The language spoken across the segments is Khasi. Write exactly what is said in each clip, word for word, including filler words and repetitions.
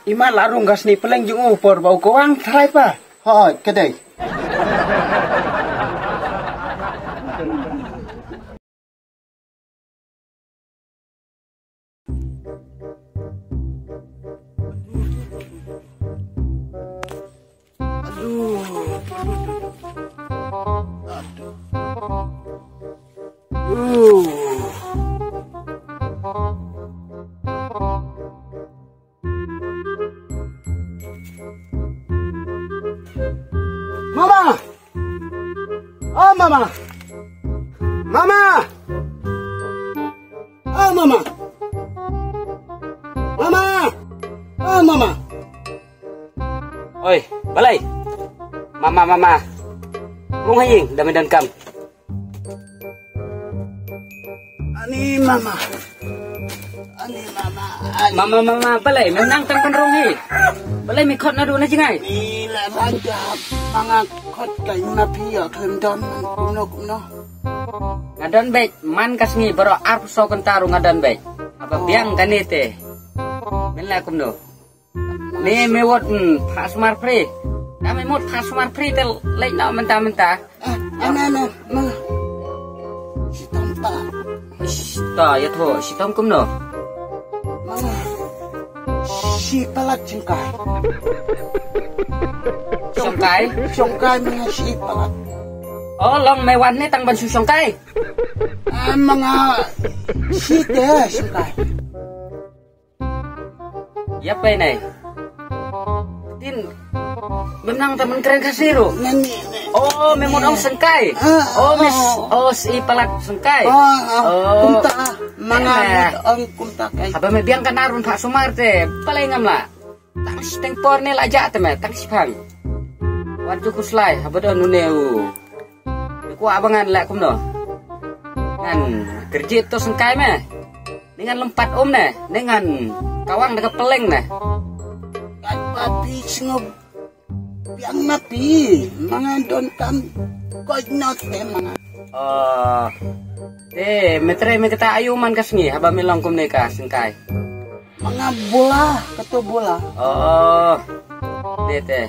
Imat la rung ka sni peleng jong u por ba u kawang trai pa. Hoi, kedai. Aduh. Aduh. Uh. Mama! Oh, mama! Mama! Oh, mama! Mama! Oh, mama! Oi, balei? Mama, mama. Rung ha ïing, da me donkam. Ani mama. Ani mama. Ani. Mama, mama, balei me nang tang ban rung hi? Balei me khot naduh na jngai? Ni la rang ja ma nga khot ka ina phi ïa khlem don kumno kumno. Nga don beit man ka sngi baroh arphew saw kynta ruh nga don beit. Haba biang kane te. Men la kumno. Ni me wot, hmm, phah sumar free. Da me mut phah sumar free te leit noh mynta mynta. Ah, ano, ano, manga. Shitom palat. Ish, ta, ïathuh, shitom kumno? Manga. Shi palat shongkai. Shongkai? Shongkai manga shi palat. Oh, long me wan ne tang ban shu shongkai? Ah, manga shi te shongkai. Ïa pei nai. Tin. Benang ta man kren Khasi ruh. Nani, nani. Oh, me mut ong sengkai. Ah, oh, me s-, oh, si palat sengkai. Ah, ah, oh. Kumta, manga eh, mut ong kumta kai. Haba me biang ka nar un phah sumar te. Balei ngam lah. Tang shi teng por ne la jah te me, tang shi phang. Wat ju khuslai, haba don une u. Kwah ba ngan lah kumno. Ngan kyrjit to sengkai me. Ni ngan lympat um ne, ni ngan kawang da ka peleng ne. Kat papi sngewbiang ma phi, manga donkam koit not te manga. Oh. Eh, me trei me kata ayu man ka sngi, haba me long kumne ka sengkai. Manga bola, kato bola. Oh. Te te.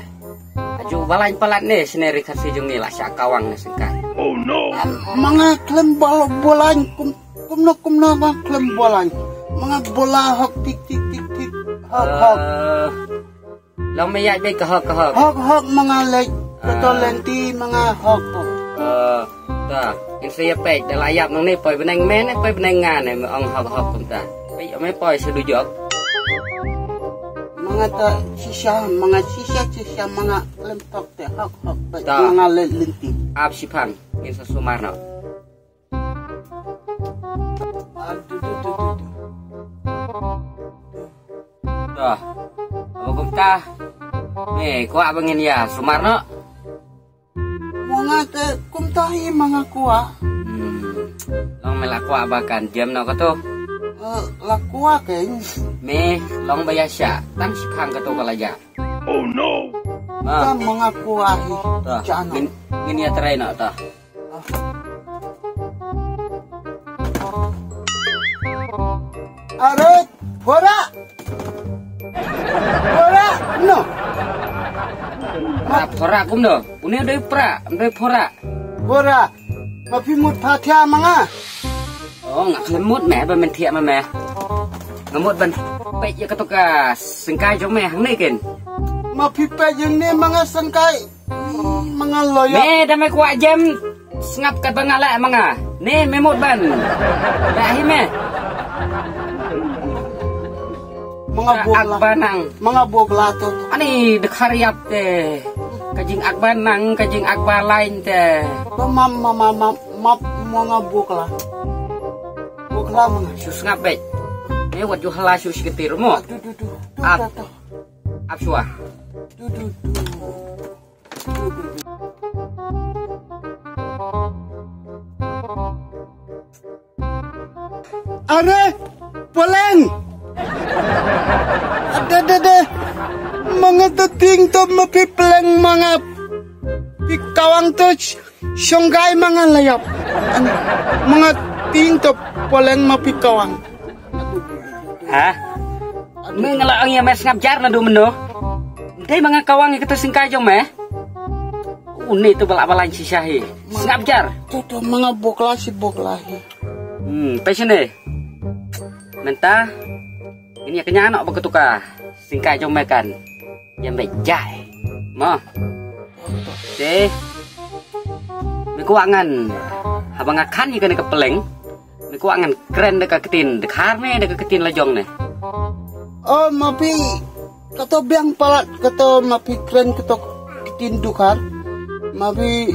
Aju balain palat ne, sine ri Khasi jong ngi la sha kawang ne sengkai. Oh no. Manga khlem bal-, bolain kum, kumno kumno manga khlem bolain. Manga bola hok tik tik tik tik. Hok hok. Eh, long me ïaid beit ka hok ka hok. Hok hok manga leit. Kato ah. Lenti manga hok hok. Eh, ta. Ngin sa ïa peit da la ïap nang ne poi bneng me ne poi bneng nga ne me ong hok hok kumta. Peit me poi sa dujok. Manga ta shisha, manga shisha, shisha, manga lem tok te hok hok peit ta. Manga leit lynti. Ap shiphang, ngin sa sumar noh. Aduh, duh, duh, duh, duh. Dah. Apa kumta? Me kwah ba ngin ïa sumar noh. Manga te kumta hi manga kwah. Hmm. Long me la kwah ba kan jem noh kato. Eh, la kwah kein. Me long ba ïa shah. Tang shiphang kato ka la jah. Oh no. Ma. Ka manga kwah hi. Ta. Jano. Ngin, ngin ïa try noh ta. Are, phora. Phora, no. Pra, phora kumno? Une dei pra, dei phora. Phora. Ma phi mut pha thiah ma nga. Oh, nga khlem mut me, ba men thiah ma me. Nga mut ban peit ïa kato ka sengkai jong me hangne ken. Ma phi peit ïa ne ma nga sengkai. Manga loyok. Me da me kwah jem sngap kat ba nga lah manga. Ne me mut ban. Lah hi me. Manga bok la. Ak ba nang. Manga bok la to. Ani dekhar ïap te. Ka jingak ba nang, ka jingak ba lain te. Ba mam, mam, mam, mam, mam, manga bok la. Bok la manga. Shu sngap beit. Me wat ju hala shu shiketir mo. Tu, tu, tu. Tu, ap. Tu, tu. Ap shwa. Tu, tu, tu. Are, peleng. Ade, ade, ade. Manga to ting to ma phi peleng manga. Phi kawang to sh-, shongkai manga layap. Ane, manga ting to peleng ma phi kawang. Ha? Me nga la ong ïa me sngap jar naduh mynno. Dei ma nga kawang ïa kata singkai jong me. Une to ba lah ba lain shisha hi. Sngap jar. To to ma nga bok la shi bok la hi. Hmm, pei shane. Mynta ngin ïa kñia noh ba ka tuka singkai jong me kan. Ïa me jai. Mo. Te me kwah ngan, haba nga khan ïa kane ka pylleng, me kwah ngan kren da ka ktien dkhar ne da ka ktien la jong ne? Oh, ma phi, kato biang palat, kato ma phi kren kato ktien dkhar. Ma phi,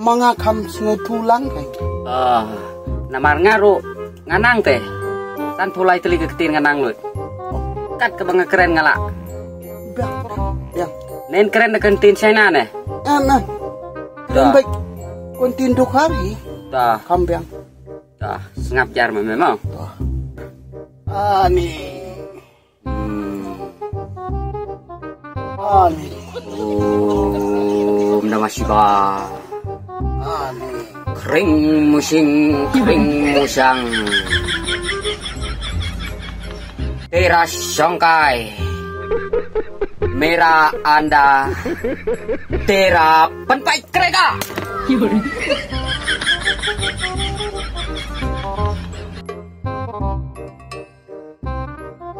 ma nga kham sngewthuh lang kai. Ah, namar nga ruh nga nang te. San phew lai tylli ka ktien nga nang lut. Kat kaba nga kren nga lah. Biang, biang. Nen kren da ka ktien China ne? Em, em. Kren beit ka ktien dkhar hi. Dah. Kham biang. Dah, sngap jar ma me mo. Dah. Ani. Hmm. Ani. Om Namah Shivaya. Ani. Kring mushing, kring mushang. Tera shongkai. Mera anda. Tera penpai krega.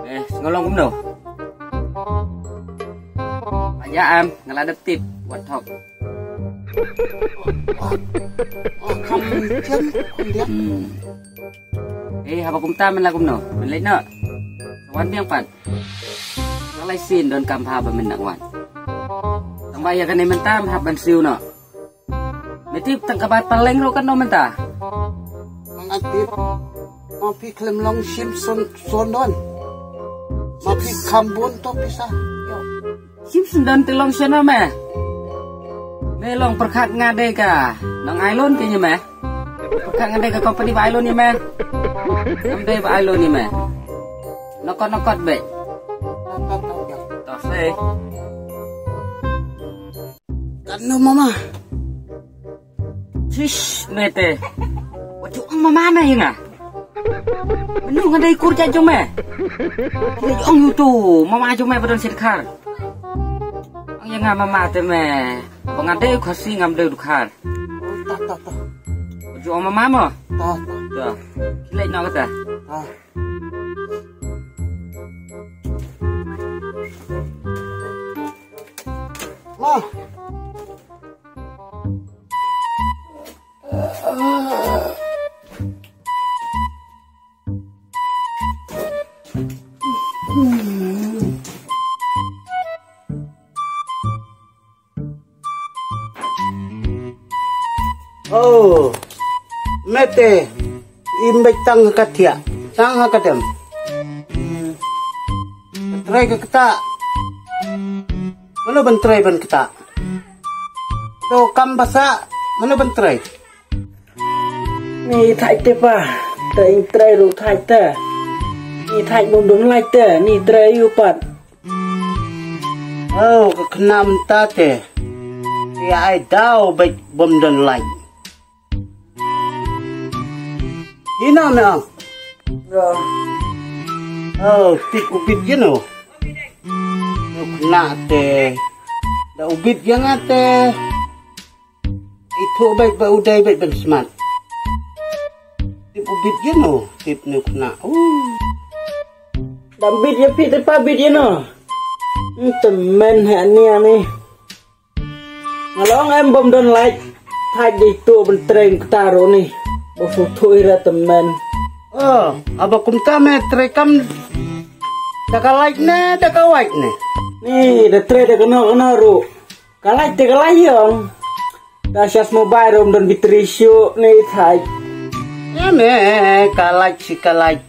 Eh, sngewlong kumno? Aja am, nga la dep tip, wat thok. Oh, kam chen, kum dia. Hmm. Eh, haba kumta men la kumno? Men leit noh. Wan biang pat. Nga lai sin don kam ha ba men nak wan. Tang ba ïa kane mynta hap ban siew noh. Me tip tang ka bai paleng ruh kan noh mynta. Nga tip. Ma phi khlem long shim son, son don. Ma phi kham bun to pisa. Yo. Shim son don te long shen me. Me long pyrkhat nga dei ka nong Ailun te me. Pyrkhat nga dei ka company ba Ailun me. Ngam dei ba Ailun me. Nokot nokot be. To se. Katno mama? Chish, me te. Wat ju ong mama me ïa nga. Menu nga dei kur jait jong me. Ki dei ong ïa uto mama jong me ba don sha dkhar. Ong ïa nga mama te me. Ba nga dei u Khasi ngam dei u dkhar. Ta ta ta. Wat ju ong mama mo. Ta ta. Ta. Ki leit noh kata. Ta. Ma. Oh, me te, im beit tang ha ka thiah, tang ha ka dem. Trei ka ktah. Mano ban trei ban ktah? To kam basa, mano ban trei? Ni thait te pa, te ing trei ruh thait te. Ni thait bym don lait te, ni trei ïu pat. Oh, ka khnam ta te. Ïa ai daw beit bym don lait. Ina na. Ya. Oh, tip u bit ïa no. Nuk na te. Da u bit ïa nga te. Itu beit ba u dei beit ban smat. Tip u bit ïa no, tip nuk na. Uh. Dam bit ïa phi te pa bit ïa no. Te men ha ni ani. Nga long em bym don lait. Thait dei tu ban trei kata ruh ni. Ba fu thui ra te men. Oh, aba kumta me trei kam da ka lait ne, da ka wait ne. Ni, da trei da kano kano ruh. Ka lait te ka lait ïong. Da shas mobile ruh ym don battery shuh ni thait. Em eh, ka lait shi ka lait.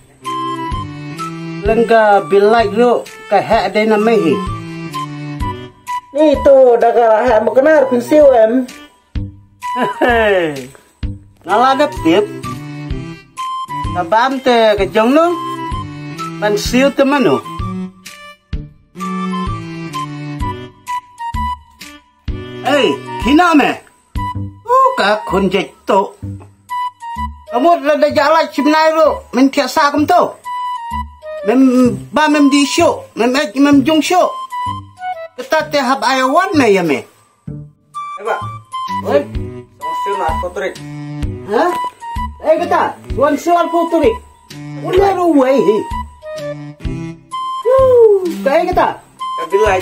Leng ka bill lait ruh ka heh dei na me hi. Ni tu da ka heh ma knar phin siew em. Nga la dep tip. Ka bam te ka jong no. Ban siew te mano. Ei, khina me. U ka khun jait to. Ka mut la da ja lait shim nai ruh, men thiah sa kumto. Mem ba mem di shuh, mem ej mem jong shuh. Kata te hap ai wan me ïa me. Eba. Oi. Song sir na arphew tarik. Ha? Eh kata, wan shuh arphew tarik. Ule ruwei hi. Woo, kaei kata? Ka bilai.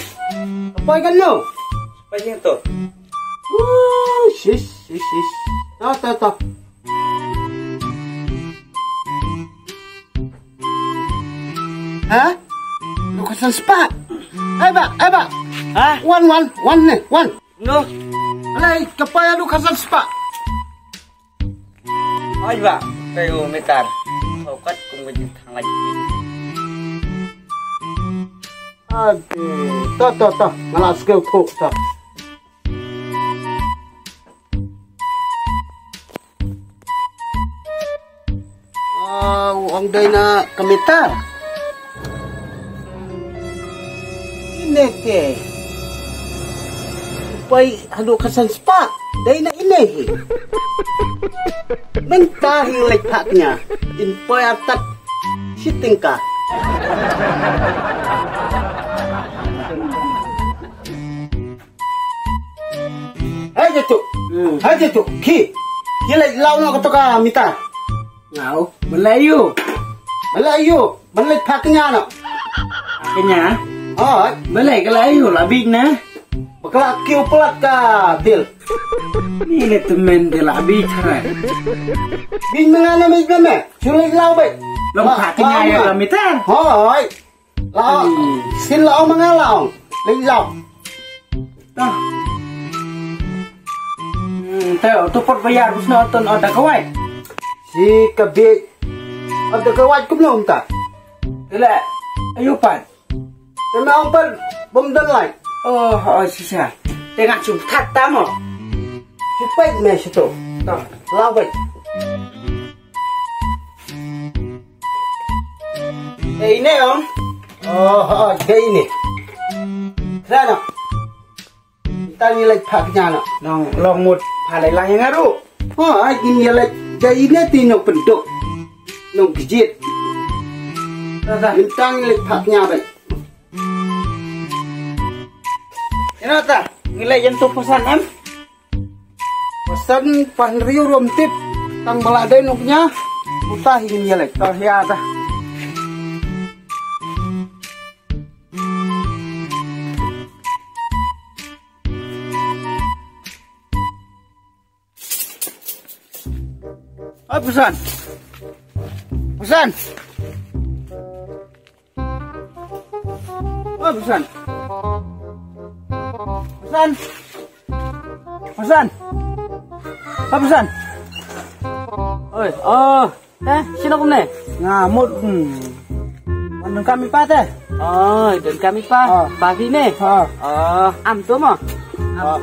Ka poi kano? Poi to. Woo, shish, shish, shish. To, to, to. Ha? Lukasan spah. Ai ba, ai ba. Ha? Wan, wan, wan ne, wan. No. Alai, ka poi lukasan spah. Oi ba, kayu metar. Kau kat kum ka jin thang lagi. Ade, to, to, to. Ngala skill to, to. Ah, u ong dei na ka metar. Ine ke. Poi haduh ka san spah. Dei na ine hi. Mynta hi lek phak nya. In poi artat shi tyngka. Hai jatu. Hmm. Hai jatu. Ki. Ki lek lau no ka to ka metar. Ngau, ban leh aïu? Ban leh aïu? Ban leh phak nya no. Phak nya? Hooid. Ban leh ka leh aïu la bit na? Ba ka la kiew palat ka bil. Ni ne temen de la bit hara. Bit menga na bit menga. Chu leh lau bit. Long phak nya ïa ka meter. Hooid. Lao. Hmm. Sin lao menga lao. Leh lao. Tah. Hmm, tah, tu pot bayar bus na ton ada kawai. Si ka bit. Ada kawai kumno um ta. Ila, ayu pan. Kena um pan bom dan lai. Oh, oh, sisa. Tengah jumpat tamu. Cepat me situ. Tah, lawai. Eh, ine, Ong. Oh, oh, dei ine. Sana. Tang ïa leit phah kñia noh. Nong long mut phah leit lang ïa nga ruh. Oh, ai ngin ïa leit. Dei ine te nong pynduk. Nong kjit. Tang ïa leit phah kñia beit. Ina ta, ngi leit ïa tu pasan em. Pasan pan riu rum tip. Tang bala dei nong kñia. Uta hi ngin ïa leit. Tah ïa ta. Oi, Pusan. Pusan. Oi, Pusan. Pusan. Pusan. Oi, Pusan. Oi, oh. Eh, sino kumne? Nga mut. Hmm. Wan donkam i pa te. Oh, donkam i pa. Ah. Pa phi ne? Ah. Oh, am to mo. Ah.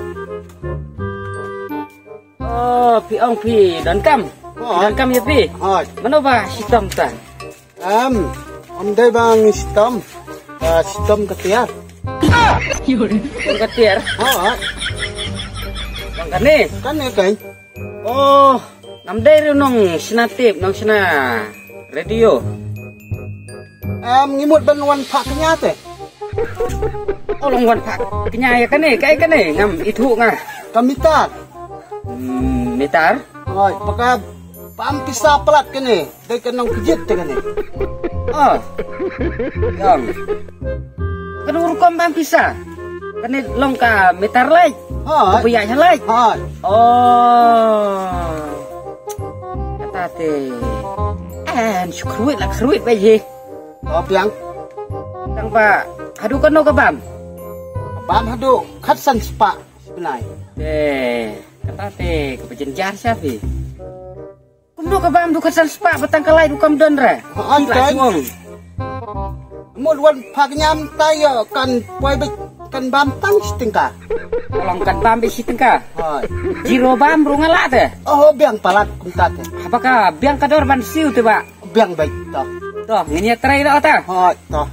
Oh, phi ong phi donkam. Ah. Donkam ïa phi. Ah. Mano ba shitom tan. Am, am dei bang shitom. Ah, shitom ka tiar. Shitom ka tiar. Ah. Bang kane. Kane kan. Oh, ngam dei ruh nong shna tip, nong shna radio. Em, ngi mut ban wan phah kñia te. Oh, long wan phah kñia ïa kane, kaei kane, ngam ithuh nga. Ka mitar. Hmm, mitar? Oi, baka bam pisa palat kane. Dei ka nong kjit te kane. Ah. Yang. Ka dei rukom bam pisa. Kane long ka meter light. Ha. Ka pia light. Ha. Oh. Kata te. An shu kruit la kruit ba ye. To piang. Tang ba haduh kano ka bam. Bam haduh khatsan spah. Bnai. Te, kata te, ka bajynjar sha phi. Kumno ka bam du khatsan spah ba tang ka lai du kam don re. Ha, an kan. Mut wan phah kñia mynta ïa kan poi bit kan bam tang shi tyngka. Long kan bam bit shi tyngka. Hai. Zero bam ruh nga lah te. Oh, biang palat kumta te. Haba ka biang ka dor ban siew te ba. Biang beit to. To, ngin ïa try noh ta. Hooid to.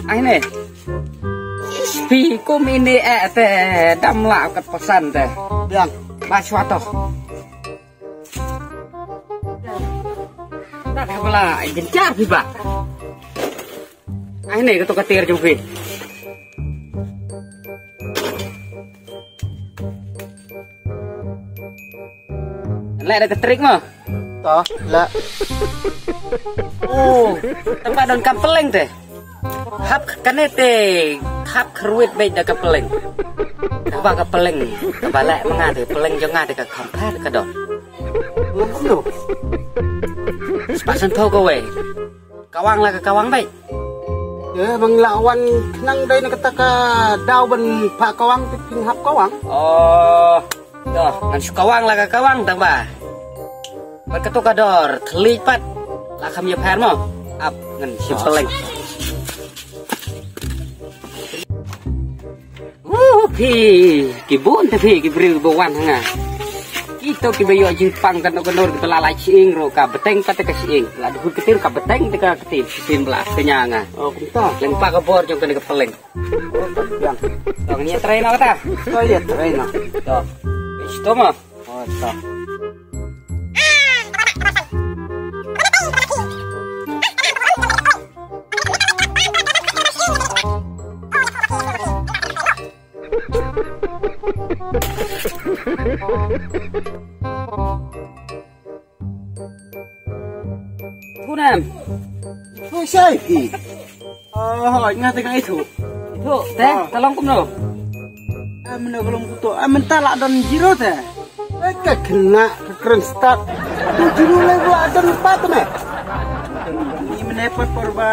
Ai ne. Phi kum ine eh te dam lah kat pasan te. Biang. Ba shwa to. Tat ka bala jynjar phi ba. Ai ne ka to ka tiar jong phi. Leh da ka trik mo. To, leh. Oh, tang ba don kam peleng te. Hap kane te, hap kyrwit beit da ka peleng. Tang ba ka peleng, tang ba leh ma nga te, peleng jong nga te ka kham pher ka don. Ngam kumno. Spa san tho ka wei. Kawang la ka kawang beit. Eh, bang la wan khnang dei na kata ka daw ban pha kawang te phin hap kawang. Oh, to, ngan shu kawang la ka kawang tang ba. Bad kato ka dor, thylliej pat. La kham ïa pher mo. Ap, ngan shim peleng. Uh, phi, ki bun te phi, ki briew ba wan ha nga. Kito kiba ïoh jingpang kano kano kiba la lait shyieng ruh ka bteng pat te ka shyieng. La duhut kti ruh ka bteng te ka kti, shisien ba la kñia nga. Oh, kumta. Leng pa ka bor jong kane ka peleng. Oh, biang. To, ngan ïa try noh kata. To, ïa try noh. To. Isto mo. Oh, to. Thu nam. Thu shai phi. Oh, nga te ka ithu. Ithu, te, ah, ka long kumno? Ah, mano ka long kumto. Ah, mynta la don zero te. Eh, ka kena, ka kren start. Tu zero le la don pat me. Ni mene por por ba.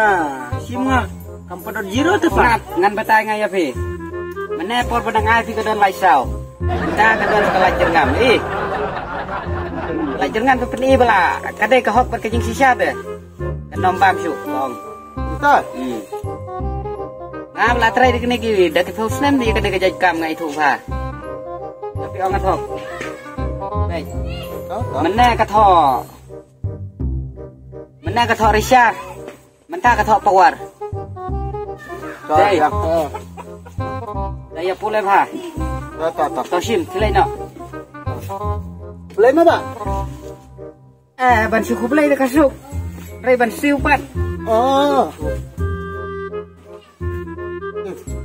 Sim nga. Kam pat don zero te pa. Ngat, ngan batai nga ïa phi. Mene por ba dang ai phi ka don lai saw. Mynta ka don ka lai jyrngam. Ih. Lai jyrngam ka pyni ba la. Ka dei ka hok bad ka jingshisha te. Ka nong bam shu kong. Mynta. Hmm. Ngam la trai da kine ki da ki thok snem ni ka dei ka jait kam ngai thok ha. Tapi ong thok. Baik. Mynne ka thok. Mynne ka thok Richard. Mynta ka thok Power. Dei. Da ïa pule bha. To, to, to. To shim, khilai no. Pule ma ba? Eh, ban shu khublei da ka suk. Rei ban shu pat. Oh.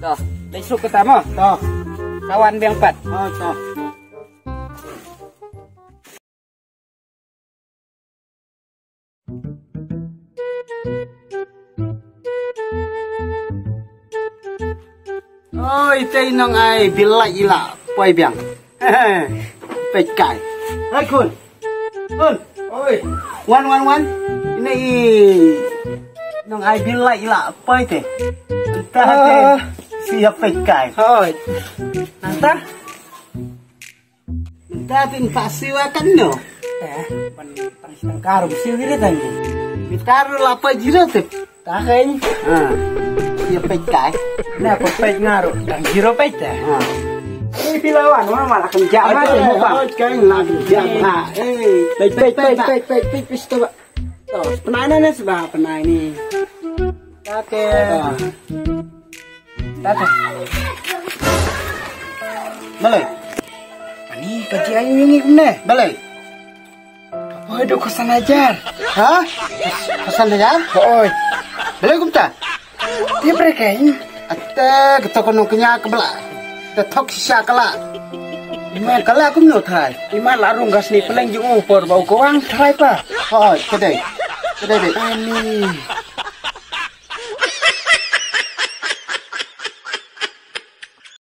To, dei suk kata mo. To. Kawan biang pat. Oh, to. Oi, tei nong ai bilai ila poi biang. Peit kai. Hai khun. Khun. Oi. Wan wan wan. Ine i nong ai bilai ila poi te. Entah te. Ah. Siap peit kai. Hoi. Nanta. Mynta phin pha siew ïa kano? Eh, ban tang siew tang ka ruh siew ïa tang. Mynta ruh la pha zero te. Ta keiñ. Ha. Ïa peit kai. Na pha peit nga ruh dang zero peit te. Ha. Ni phi la wan ma ma la kan jam ma te mo pa. Oi, kan la kan jam ha. Eh, peit peit peit peit peit peit peit peit. To, pynai na ne sba pynai ni. Ta te. Tata. Balei? Ani ka ji ai ngi kumne. Balei? Oi, do kosan ajar. Ha? Kosan ajar? Oi. Balei kumta? Ti prekein. Ate, kita kono kenya kebela. Te thok sisa kala. Ima kala kumno thai. Ima larung gas ni peleng jung por bau kawang thai pa. Oi, kedai. Kedai dei. Ani.